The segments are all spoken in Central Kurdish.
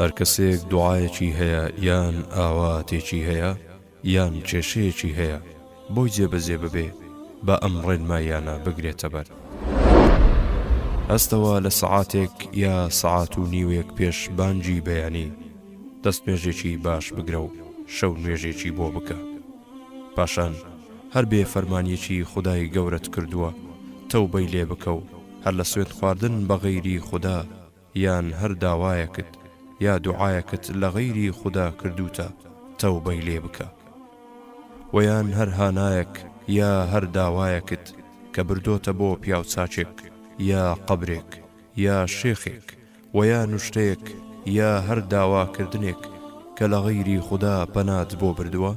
هەر کەسێک دوعایەکی هەیە یان ئاواتێکی هەیە یان کێشەیەکی هەیە بۆی جێبەجێ ببێ با ئەم ڕێنماییانە بگرێتە بەر. هەستەوە لە سەعاتێک یا سەعات و نیوێک پێش بانگی بەیانی دەست نوێژێکی باش بگرە و شەو نوێژێکی بۆ بکە. پاشان هەر بێ فەرمانیەکی خودای گەورەت کردووە تەوبەی لێ بکە و هەر لە سوێند خواردن بە غەیری خودا یان هەر داوایەکت یا دوعایەکت لە غەیری خودا کردووتە تەوبەی لێ بکە وە یان هەر هانایەک یا هەر داوایەکت کە بردۆتە بۆ پیاوچاکێک یا قەبرێک یا شێخێک وە یا نوشتەیەک یا هەر داواکردنێک کە لە غەیری خودا پەنات بۆ بردووە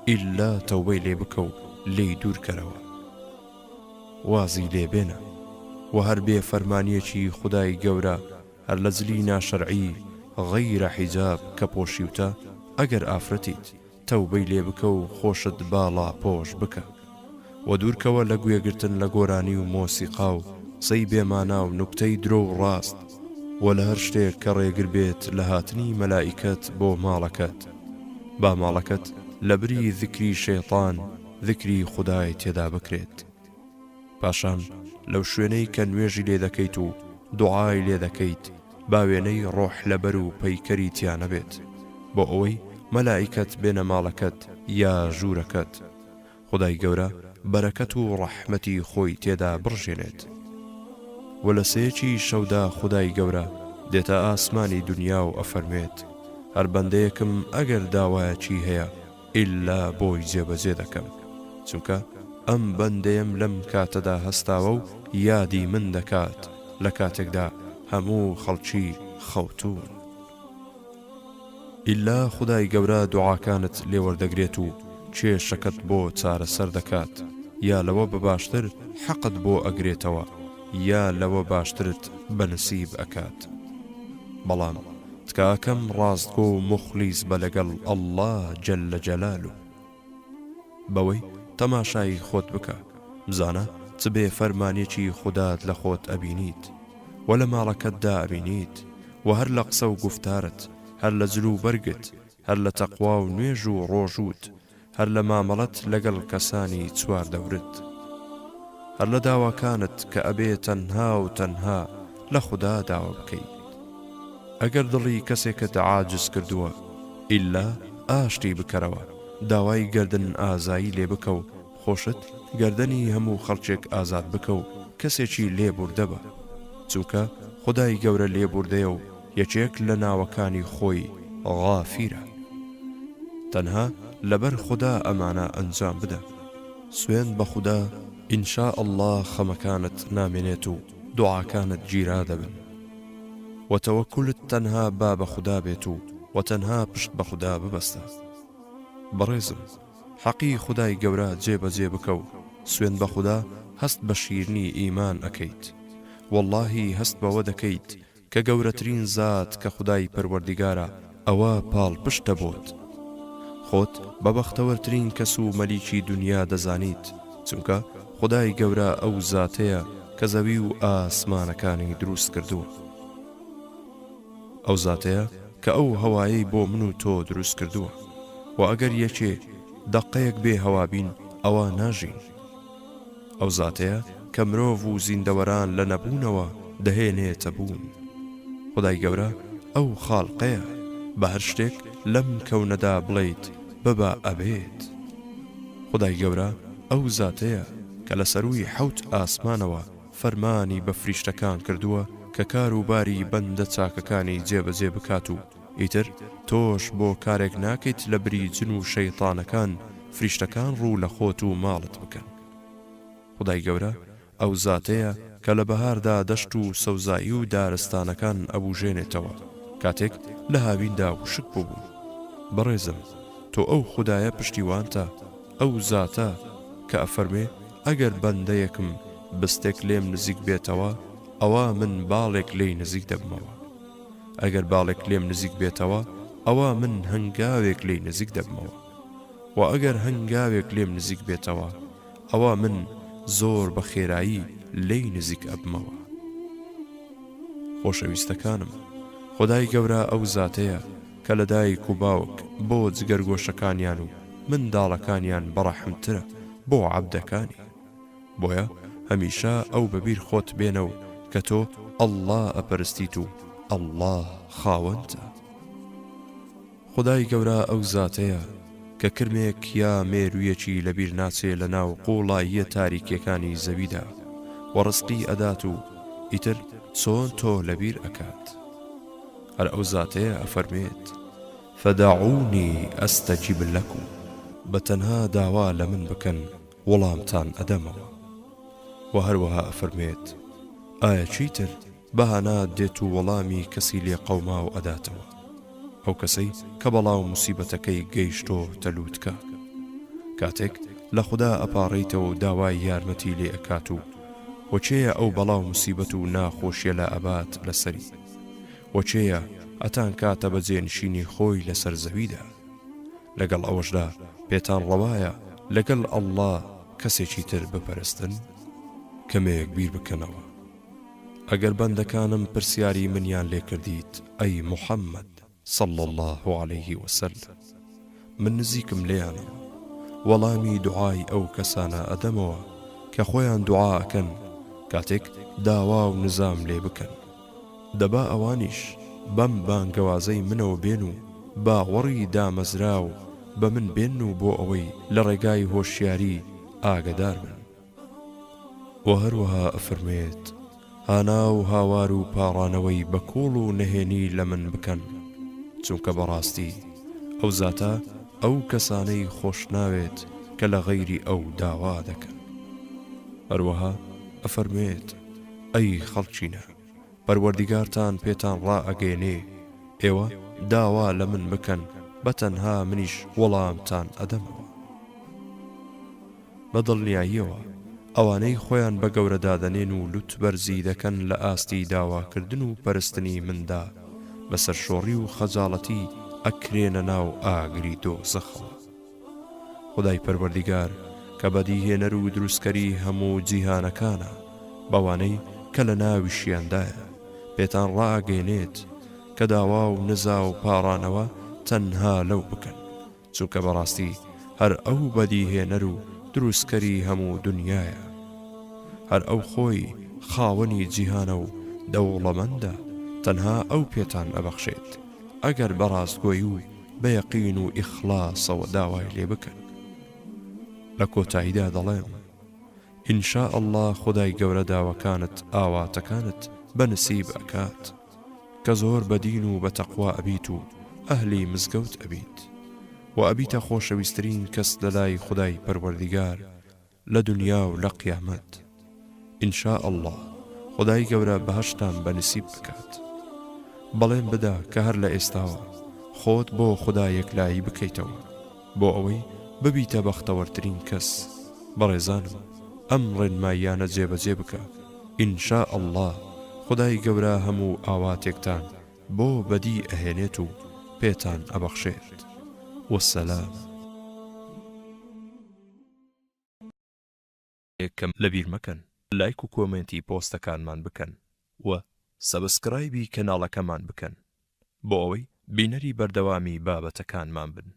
ئیللا تەوبەی لێ بکە و لێی دوور کەرەوە وازی لێ بێنە وە هەر بێ فەرمانیەکی خودای گەورە هەر لە جلی ناشەرعی غەیرە حیجاب کە پۆشیوتە ئەگەر ئافرەتیت تەوبەی لێ بکە و خۆشت باڵا پۆش بکە وە دوورکەوە لە گوێگرتن لە گۆرانی و مۆسیقا و قسەی بێ مانا و نوکتەی درۆ و ڕاست وە لە هەر شتێک کە ڕێگر بێت لە هاتنی مەلائیکەت بۆ ماڵەکەت با ماڵەکەت لە بری زیکری شەیتان زیکری خودای تێدا بکرێت پاشان لەو شوێنەی کە نوێژی لێ دەکەیت و دوعای لێ دەکەیت با وێنەی ڕۆح لەبەر و پەیکەری تیا نەبێت بۆ ئەوەی مەلائیکەت بێنە ماڵەکەت یا ژوورەکەت خودای گەورە بەرەکەت و ڕەحمەتی خۆی تێدا بڕژێنێت وە لە سێیەکی شەودا خودای گەورە دێتە ئاسمانی دونیا و ئەفەرموێت هەر بەندەیەکم ئەگەر داوایەکی هەیە ئیللا بۆی جێبەجێ دەکەم چونکە ئەم بەندەیەم لەم کاتەدا هەستاوە و یادی من دەکات لە کاتێکدا هەموو خەڵکی خەوتوون. ئیللا خودای گەورە دوعاکانت لێ وەردەگرێت و کێشەکەت بۆ چارەسەر دەکات یا لەوە بە باشتر حەقت بۆ ئەگرێتەوە یا لەوە باشترت بە نسیب ئەکات بەڵام تکاکەم ڕاستگۆ و موخلیس بە لەگەڵ اللە جل جلالە بەوەی تەماشای خۆت بکە بزانە چ بێ فەرمانیەکی خودات لە خۆت ئەبینیت وە لە ماڵەکەتدا ئەبینیت وە هەر لە قسە و گوفتارت هەر لە جل و بەرگت هەر لە تەقوا و نوێژ و ڕۆژووت هەر لە مامەڵەت لەگەڵ کەسانی چواردەورت. هەر لە داواکانت کە ئەبێ تەنها و تەنها لە خودا داوا بکەیت. ئەگەر دڵی کەسێکت عاجز کردووە، ئیللا ئاشتی بکەرەوە، داوای گەردن ئازایی لێ بکە و خۆشت گەردەنی هەموو خەڵکێک ئازاد بکە و کەسێکی لێبوردە بە. چونکە خودای گەورە لێبوردەیە و یەکێک لە ناوەکانی خۆی غافیرە. تەنها لەبەر خودا ئەمانە ئەنجام بدە. سوێند بە خودا ان شاء اللە خەمەکانت نامێنێت و دوعاکانت گیرا دەبن. وە تەوەکولت تەنها با بە خودا بێت و وە تەنها پشت بە خودا ببەستە. بەڕێزم حەقی خودای گەورە جێ بەجێ بکە و سوێند بە خودا هەست بە شیرنی ئیمان ئەکەیت. وەڵاهی هەست بەوە دەکەیت کە گەورەترین زات کە خودای پەروەردیگارە ئەوە پاڵپشتە بۆت. خۆت بە بەختەوەرترین کەس و مەلیکی دونیا دەزانیت، چونکە خودای گەورە ئەو زاتەیە کە زەوی و ئاسمانەکانی دروست کردووە. ئەو زاتەیە کە ئەو هەوایەی بۆ من و تۆ دروست کردووە. وە ئەگەر یەکێ دەقەیەک بێ هەوا بین ئەوا ناژین. ئەو زاتەیە کە مرۆڤ و زیندەوەران لە نەبوونەوە دەهێنێتە بوون. خودای گەورە ئەو خاڵقەیە بە هەر شتێک لەم کەونەدا بڵێیت ببە ئەبێت. خودای گەورە ئەو زاتەیە کە لە سەرووی حەوت ئاسمانەوە فەرمانی بە فریشتەکان کردووە کە کار و باری بەندە چاکەکانی جێبەجێ بکات و ئیتر تۆش بۆ کارێک ناکەیت لە بری جن و شەیتانەکان فریشتەکان ڕوو لە خۆت و ماڵت بکەن. خودای گەورە ئەو زاتەیە کە لە بەهاردا دەشت و سەوزایی و دارستانەکان ئەبوژێنێتەوە کاتێک لە هاویندا وشک بووبوون. بەڕێزم تۆ ئەو خودایە پشتیوانتە، ئەو زاتە کە ئەفەرموێ ئەگەر بەندەیەکم بستێک لێم نزیک بێتەوە ئەوا من باڵێک لێی نزیک دەبمەوە. ئەگەر باڵێک لێم نزیک بێتەوە ئەوا من هەنگاوێک لێی نزیک دەبمەوە. وە ئەگەر هەنگاوێک لێم نزیک بێتەوە ئەوا من زۆر بە خێرایی لێی نزیک ئەبمەوە. خۆشەویستەکانم. خودای گەورە ئەو زاتەیە کە لە دایک و باوک بۆ جگەرگۆشەکانیان و منداڵەکانیان بەڕەحمترە بۆ عەبدەکانی. بۆیە هەمیشە ئەو بەبیر خۆت بێنە و کە تۆ اللە ئەپەرستیت و اللە خاوەنتە. خودای گەورە ئەو زاتەیە کە کرمێک یا مێروویەکی لەبیر ناچێ لە ناو قووڵاییە تاریکیەکانی زەویدا و ڕزقی ئەدات و ئیتر چۆن تۆ لەبیر ئەکات. هەر ئەو زاتەیە ئەفەرموێت، فدعونی استجب لکم، بە تەنها داوا لە من بکەن وەڵامتان ئەدەمەوە. وە هەروەها ئەفەرموێت، ئایا چیتر بەهانات دێت و وەڵامی کەسی لێقەوماو ئەداتەوە، ئەو کەسەی کە بەڵا و موسیبەتەکەی گەیشتۆتە لوتکە. کاتێک لە خودا ئەپاڕێیتەوە و داوای یارمەتی لێ ئەکات و وە کێیە ئەو بەڵا و موسیبەت و ناخۆشیە لائەبات لەسەری؟ وە کێیە ئەتانکاتە بە جێنشینی خۆی لەسەر زەویدا؟ لەگەڵ ئەوەشدا پێتان ڕەوایە لەگەل اللە کەسێکی تر بپەرستن؟ کەمێک بیر بکەنەوە ئەگەر بەندەکانم پرسیاری منیان لێ کردیت ئەی محمد صلی اللە علیه وسلم من نزیکم لێیانەوە وەڵامی دوعای ئەو کەسانە ئەدەمەوە کە خۆیان دوعا ئەکەن کاتێک داوا و نزام لێ بکەن دەبا ئەوانیش بەم بانگەوازەی منەوە بێن و باوەڕی دامەزراو بە من بێنن و بۆ ئەوەی لە ڕێگای هۆشیاری ئاگەدار بن. وە هەروەها ئەفەرموێت، هانا و هاوار و پاڕانەوەی بە کوڵ و نهێنی لە من بکەن، چونکە بەڕاستی ئەو زاتە ئەو کەسانەی خۆشناوێت کە لە غەیری ئەو داوا دەکەن. هەروەها ئەفەرموێت، ئەی خەڵکینە! پەروەردیگارتان پێتان ڕائەگەیەنێ، ئێوە داوا لە من بکەن بە تەنها منیش وەڵامتان ئەدەمەوە. بە دڵنیاییەوە ئەوانەی خۆیان بە گەورە دادەنێن و لوتبەرزی دەکەن لە ئاستی داواکردن و پەرستنی مندا بە سەرشۆڕی و خەجاڵەتی ئەکرێنە ناو ئاگری دۆزەخەوە. خودای پەروەردیگار کە بەدیهێنەر و دروستکەری هەموو جیهانەکانە بەوانەی کە لە ناویشیاندایە پێتان ڕائەگەیەنێت کە داوا و نزا و پاڕانەوە تەنها لەو بکەن چونکە بەڕاستی هەر ئەو بەدیهێنەر و دروستکەری هەموو دونیایە هەر ئەو خۆی خاوەنی جیهانە و دەوڵەمەندە تەنها ئەو پێتان ئەبەخشێت ئەگەر بەڕاستگۆی و بە یەقین و ئیخڵاسەوە داوای لێ بکەن. لە کۆتاییدا دەڵێم، ان شاء اللە خودای گەورە داواکانت ئاواتەکانت بە نسیب ئەکات کە زۆر بە دین و بە تەقوا ئەبیت و ئەهلی مزگەوت ئەبیت وە ئەبیتە خۆشەویسترین کەس لەلای خودای پەروەردیگار لە دونیا و لە قیامەت ان شاء اللە خودای گەورە بەهەشتتان بە نسیب بکات بەڵێن بدە کە هەر لە ئێستاوە خۆت بۆ خودا یەکلایی بکەیتەوە بۆ ئەوەی ببیتە بەختەوەرترین کەس بەڕێزانم ئەم ڕێنماییانە جێبەجێ بکە ان شاء اللە خودای گەورە هەموو ئاواتێکتان بۆ بەدی ئەهێنێت و پێتان ئەبەخشێت والسلام. کەم لەبیر مەکەن لایک و کۆمێنتی پۆستەکانمان بکەن و سەبسکرایبی کەناڵەکەمان بکەن بۆ ئەوەی بینەری بەردەوامی بابەتەکانمان بن.